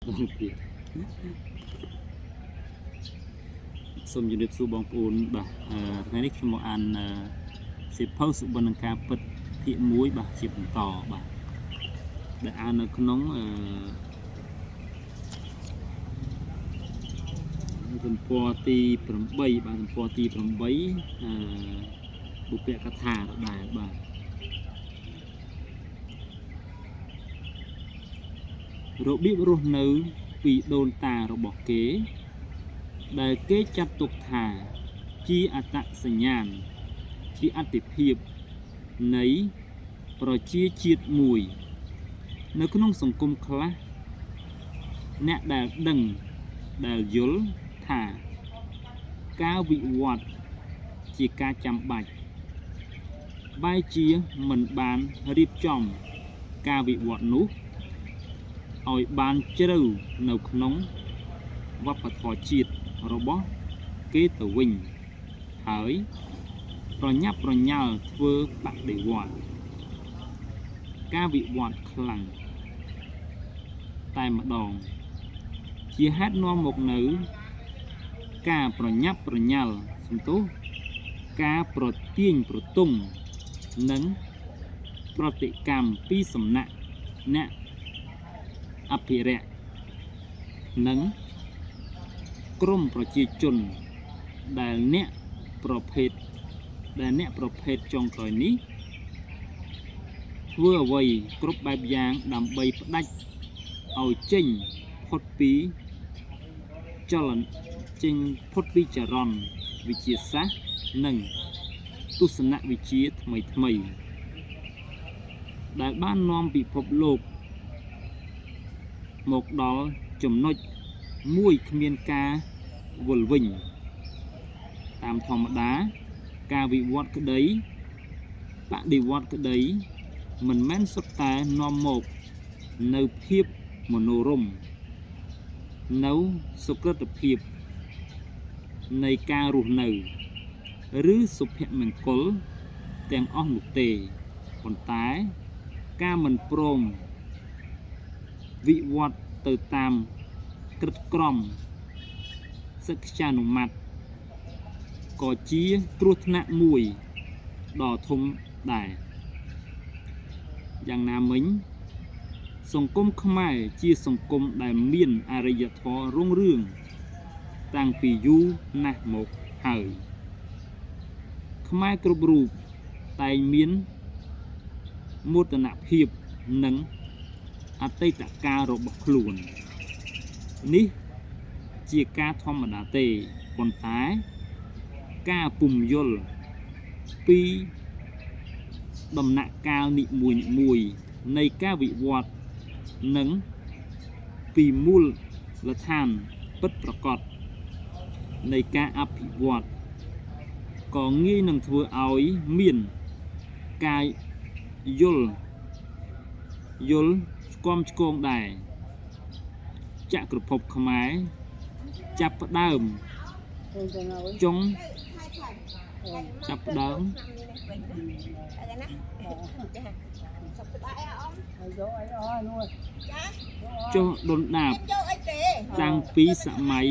ដល់ទៀតសូមជម្រាបសួរបងប្អូនបាទអឺថ្ងៃនេះខ្ញុំមកអានអឺសៀវភៅសុបិននឹងការពិតភាគ1បាទជាបន្តបាទដែលអាននៅក្នុងអឺទំព័រទី8បាទទំព័រទី8អឺបុព្វកថាដដែលបាទរបៀបរស់នៅពីដូនតារបស់គេ ដែលគេចាត់ទុកថាជាអត្តសញ្ញាណជាអតិភិបនៃប្រជាជាតិមួយ នៅក្នុងសង្គមខ្លះអ្នកដែលដឹងដែលយល់ថាការវិវត្តន៍ជាការចាំបាច់បែរជាមិនបានរៀបចំការវិវត្តន៍នោះឲ្យបានជ្រៅនៅក្នុងវប្បធម៌ជាតិរបស់គេទៅវិញហើយប្រញាប់ប្រញាល់ធ្វើបដិវត្តន៍ការវិវត្តន៍ខ្លាំងតែម្ដងជាហេតុនាំមកនៅការប្រញាប់ប្រញាល់សំទោសការប្រទាញប្រទង់និងប្រតិកម្មពីសំណាក់អ្នកអភិរក្សនិងក្រមប្រជាជនដែលអ្នកប្រភេទដែលអ្នកប្រភេទចុងក្រោយនេះធ្វើអ្វីគ្រប់បែបយ៉ាងដើម្បីផ្ដាច់ឲ្យចេញផុតពីចលនចេញផុតពីចរន្តវិទ្យាសាស្ត្រនិងទស្សនវិជ្ជាថ្មីថ្មីៗដែលបាននាំពិភពលោកមកដល់ចំណុចមួយគ្មានការវិលវិញតាមធម្មតាការវិវត្តក្តីបដិវត្តក្តីមិនមែនសុទ្ធតែនាំមកនៅភាពមនោរម្យនៅសុក្រិតភាពនៃការរស់នៅឬសុភមង្គលទាំងអស់នោះទេប៉ុន្តែការមិនព្រមវិវត្តទៅតាមក្រឹតក្រមសិក្ខានុម័តក៏ជាគ្រោះថ្នាក់មួយដ៏ធំដែរយ៉ាងណាមិញសង្គមខ្មែរជាសង្គមដែលមានអរិយធម៌រុងរឿងតាំងពីយូរណាស់មកហើយខ្មែរគ្រប់រូបតែងមានមោទនភាពនិងអតីតកាលរបស់ខ្លួននេះជាការធម្មតាទេប៉ុន្តែការពុំយល់ពីដំណាក់កាលនីមួយៗនៃការវិវត្តន៍និងពីមូលដ្ឋានពិតប្រាកដនៃការអភិវឌ្ឍក៏ងាយនឹងធ្វើឲ្យមានការយល់យល់ស្គមឆ្គងដែរចក្រភពខ្មែរចាប់ផ្ដើមចុងចាប់ផ្ដើម យកអីអស់នោះ ចុះដុនដាប យកអីទេ តាំងពីសម័យ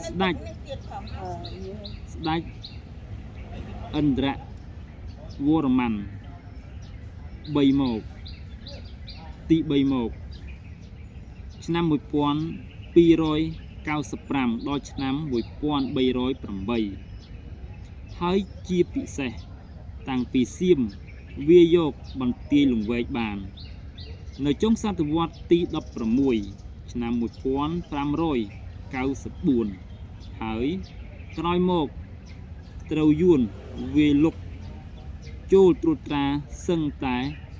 ស្ដេច ទៀតផង ស្ដេចឥន្ទ្រវរ្ម័ន3មកទី3មកឆ្នាំ1295ដល់ឆ្នាំ1308ហើយជាពិសេសតាំងពីសៀមវាយកបន្ទាយលង្វែកបាន នៅចុងសតវត្សទី16ឆ្នាំ1594ហើយក្រោយមកត្រូវយួនវាយលុកចូលត្រួតត្រាសឹងតែ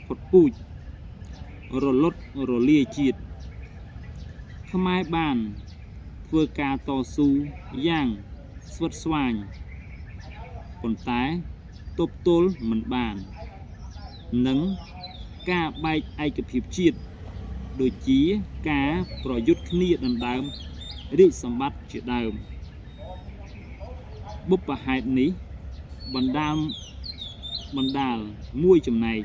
ផុតពូជរលត់រលាយជាតិខ្មែរបានធ្វើការតស៊ូយ៉ាងស្វិតស្វាញប៉ុន្តែទប់ទល់មិនបាននិងការបែកឯកភាពជាតិដូចជាការប្រយុទ្ធគ្នាដណ្ដើមរាជសម្បត្តិជាដើមបុព្វហេតុនេះបណ្ដាលបណ្ដាលមួយចំណែក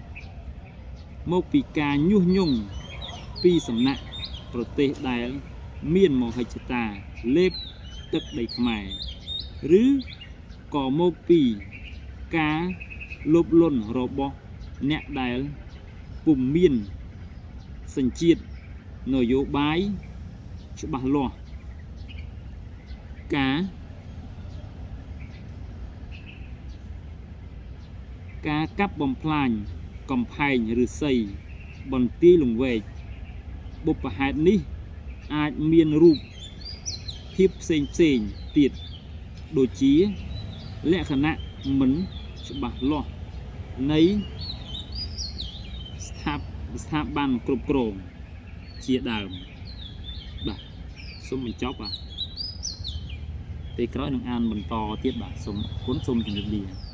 មកពីការញុះញង់ពីសំណាក់ប្រទេសដែល មានមហិច្ឆតាលេបទឹកដីខ្មែរឬក៏មកពីការលោភលន់របស់អ្នកដែលពុំមានសញ្ជាតិនយោបាយច្បាស់លាស់ការ ការកាប់បំផ្លាញកំផែងឫស្សីបន្ទាយលង្វែកបុព្វហេតុនេះអាចមានរូបភាពផ្សេងផ្សេងទៀតដូចជាលក្ខណៈមិនច្បាស់លាស់នៃស្ថាបស្ថាប័នគ្រប់គ្រងជាដើមបាទសូមបញ្ចប់បាទពេលក្រោយនឹងអានបន្តទៀតបាទសូមអរគុណសូមជម្រាបលា។